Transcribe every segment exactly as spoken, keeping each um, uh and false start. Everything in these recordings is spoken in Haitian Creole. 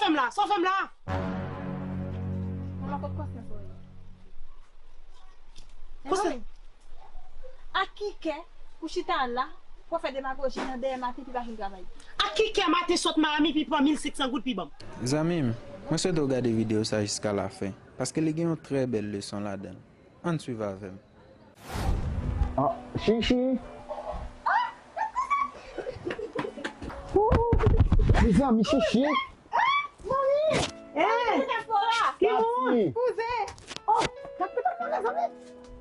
Fè m la, sa w fè m la? Manman, kot konsèy sa w ye? Konsèy? Mezanmi, ak ki kè ou chita la, pou w fè demagoji nan dèyè Maten pi pa jwenn travay? Ak ki kè Maten sot Miami pi pran mil senk san goud pi ban m? Zanmi m, mwen swete w gade videyo sa jiska lafen, paske li gen yon trè bèl leson ladan l. Ann swiv avè m. Ah, Chichi! Mezanmi, Chichi! Manmi! Eh! Ki moun? Kouzen! Oh, gad pitit mwen, mezanmi!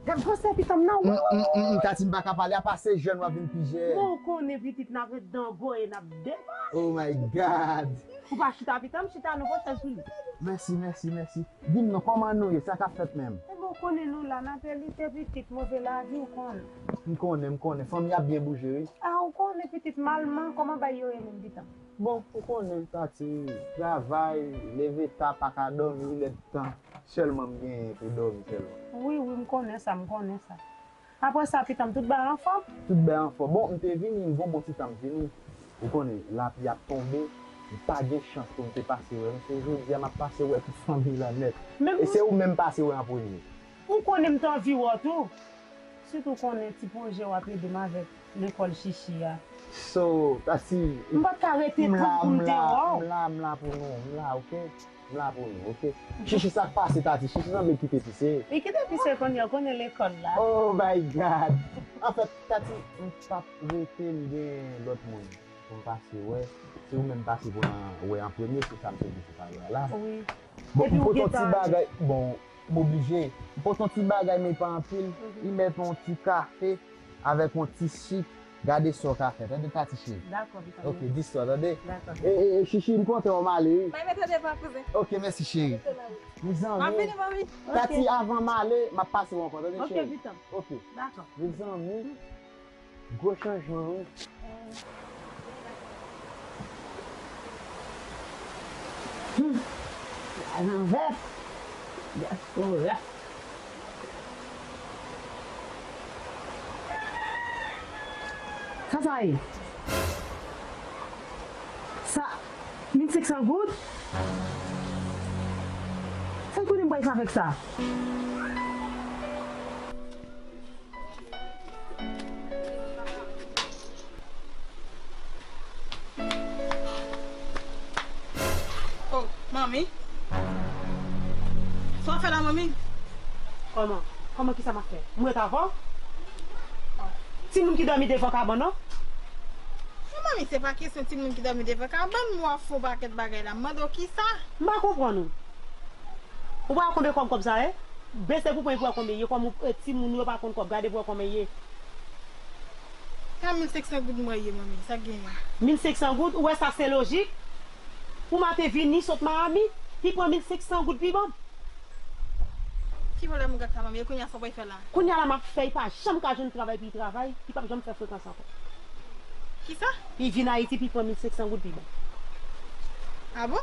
Gad gwosè pitit m nan, wi, wi, wi, wi. Tati, m pa ka pale, apa se jèn w ap vin pi jèn. Bon, ou konnen pitit n ap ret dan goye, n ap devan. Oh my God! Ou pa chita pitit m, chita nan pwosè sou li. Mèsi, mèsi, mèsi. Di m non, kòman nou ye? Sa k ap fèt menm? Ebyen, ou konnen nou la, n ap lite pitit, move lavi, ou konnen. M konnen, m konnen. Fanmi ap byen bouje, wi. Ah, ou konnen pitit malman, kòman bagay yo ye menm pitit m? Bon, ou konnen, Tati, travay, leve ta, pa ka dòmi, lè tan sèlman m genyen pou dòmi sèlman. Wi, wi, m konnen sa, m konnen sa. Apre sa, pitit m, tout bagay anfòm? Tout bagay anfòm. Bon, m te vini, m gon bon ti tan m vini. Ou konnen, lapli ap tonbe, m pa gen chans pou m te pase wè nou. Se jodi a m ap pase wè tout fanmi la nèt. E se ou menm m pase wè an premye. Ou konnen m t anvi wè w tou. Sitou konnen ti pwojè w ap ede m avèk lekòl Chichi a. So, Tati, m pa t ka rete tann pou m te wè w. M la, m la pou nou, m la, oke? M la pou nou, oke? Chichi, sa k pase, Tati? Chichi sanble kite pise. Li kite pise kounye a, konnen lekòl la. Oh my God! Anfèt, Tati, m p ap rete, m gen lòt moun pou m pase wè. Se ou menm m pase pou m wè an premye, se sa m te di se pa la. Wi. Bon, m pote yon ti bagay, bon, m oblije. M pote yon ti bagay, men pa anpil. Mhm. Li mèt yon ti kafe avèk yon ti sik. Gade sa w ka fè, tande, Tati cheri. Dakò, pitit m. Ok, di sa, tande. Dakò. E, e, e, Chichi, m kontan wè w m ale, wi. Mwen mete devan, kouzen. Ok, mèsi, cheri. Mezanmi, m ap vini, manmi. Tati, avan m ale, m ap pase w ankò, tande, cheri. Ok, pitit m. Ok. Dakò. Mezanmi, gwo chanjman, wi. Hmm. Lajan vèt. Dyaspora. Sa sa ye? Sa, mil senk san goud? Sa kote m pral fè avèk sa? Oh, manmi. Sa w fè la, manmi? Kòman? Kòman, kisa m ap fè? M ret avè w? Timoun ki dòmi devan kabann nan? Non, manmi, se pa kesyon timoun ki dòmi devan kabann, mwen ap fè yon pakèt bagay la. M mande w kisa? M pa konprann ou. Ou pa wè konbyen kòb kòb sa ye? Bese pou pran pou wè konbyen ye, kòm ou, e, timoun yo pa konn kòb, gade pou wè konbyen ye. Sa mil senk san goud mwen ye, manmi, sa k genyen? Mil senk san goud, ou wè sa se lojik? Pou Maten vini sot Miami, li pran mil senk san goud pi ban m. Ki pwoblèm ou gad sa, manmi? E kounye a sa w pral fè la? Kounye a la m ap fè, li pa janm ka jwenn travay, pi travay, li p ap janm fè frekans ankò. Kisa? Li vin Ayiti, pi pran mil senk san goud, pi bon. Ah bon?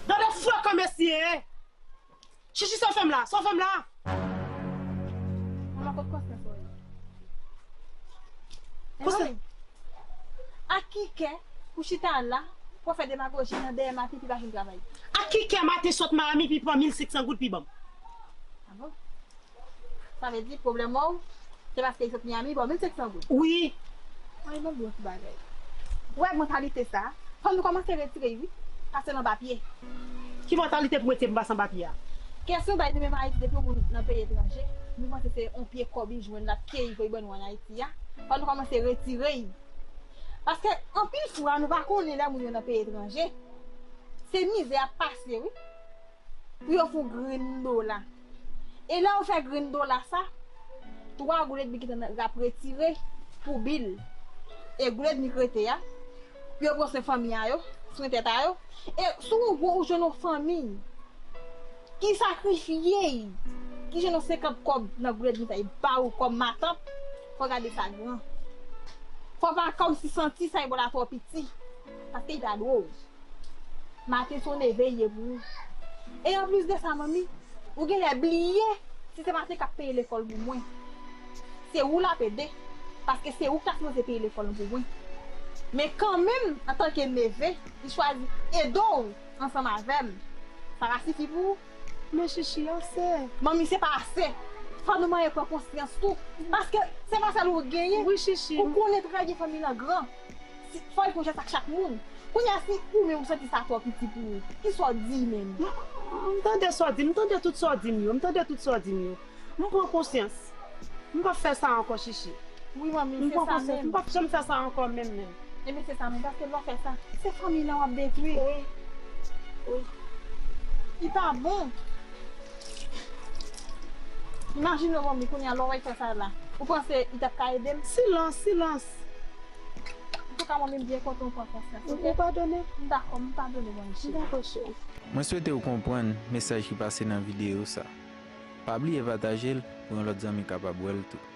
Gade fou ak mesye! Chichi, sa w fè m la? Sa w fè m la? Manman, kot konsèy sa w ye? Konsèy? Ak ki kè ou chita la, pou w fè demagoji nan dèyè Maten pi pa jwenn travay? Ak ki kè Maten sot Miami pi pran mil senk san goud pi ban m? Ah bon? Sa vle di pwoblèm ou, se paske li sot Miami, li ba w mil senk san goud? Wi. Ay, ban m di w yon ti bagay. Ou wè mantalite sa, fò nou kòmanse retire l, wi. Pase l anba pye. Ki mantalite pou mete m pase anba pye a? Kesyon bay nou menm Ayiti, depi yon moun nan peyi etranje, nou panse se yon pye kòb li jwenn, l ap keyi pou li ban nou ann Ayiti a. Fò nou kòmanse retire l. Paske anpil fwa, nou pa konnen lè moun yo nan peyi etranje. Se mizè y ap pase, wi. Pou yo fè yon grenn dola. E lè yo fè grenn dola sa, twa goud edmi ki t ap retire pou bil. E goud edmi k rete a, pou yo pran swen fanmi a yo, swen tèt a yo. E si w wè ou jwenn yon fanmi ki sakrifye l, ki jwenn yon senkant kòb nan goud edmi sa, li ba ou kòm matant, fò w gade sa gran. Fò w pa kòmsi santi sa e bò la twò piti, paske li pa dwe w. Maten se yon neve l ye pou ou. E anplis de sa, manmi, ou genlè bliye si se Maten k ap peye lekòl pou mwen. Se ou l ap ede. Paske se ou k ta sipoze peye lekòl lan pou mwen. Men kanmenm, antanke neve, li chwazi ede w ansanm avè m. Sa pa sifi pou ou? Men Chichi, ase. Manmi, se pa ase. Fò nou manyen pran konsyans tou. Paske se pa sèl ou genyen. Wi, Chichi. Ou konnen trè byen fanmi lan gran. Si, fò l fè yon jès ak chak moun. Kounye a, si ou menm ou santi sa twò piti pou ou, ki sa w di menm? M, m tande sa w di, m tande tout sa w di m yo, m tande tout sa w di m yo. M pran konsyans. M p ap fè sa ankò, Chichi. Wi, manmi, m se pran sa konsyans. Menm. M p ap janm fè sa ankò, menm, menm. Ebyen, se sa menm, paske lè w fè sa, se fanmi lan w ap detwi. Wi. Wi. Li pa bon. Imajine w, manmi, kounye a, lè w wè l fè sa la. Ou panse li t ap ka ede m? Silans, silans. Antouka, manmi, m byen kontan w pran konsyans, oke? Ou padone m? M dakò, m padone w, manmi cheri. M dakò, cheri. Mwen swete w konprann mesaj ki pase nan videyo sa. Pa bliye pataje l pou yon lòt zanmi kapab wè l tou.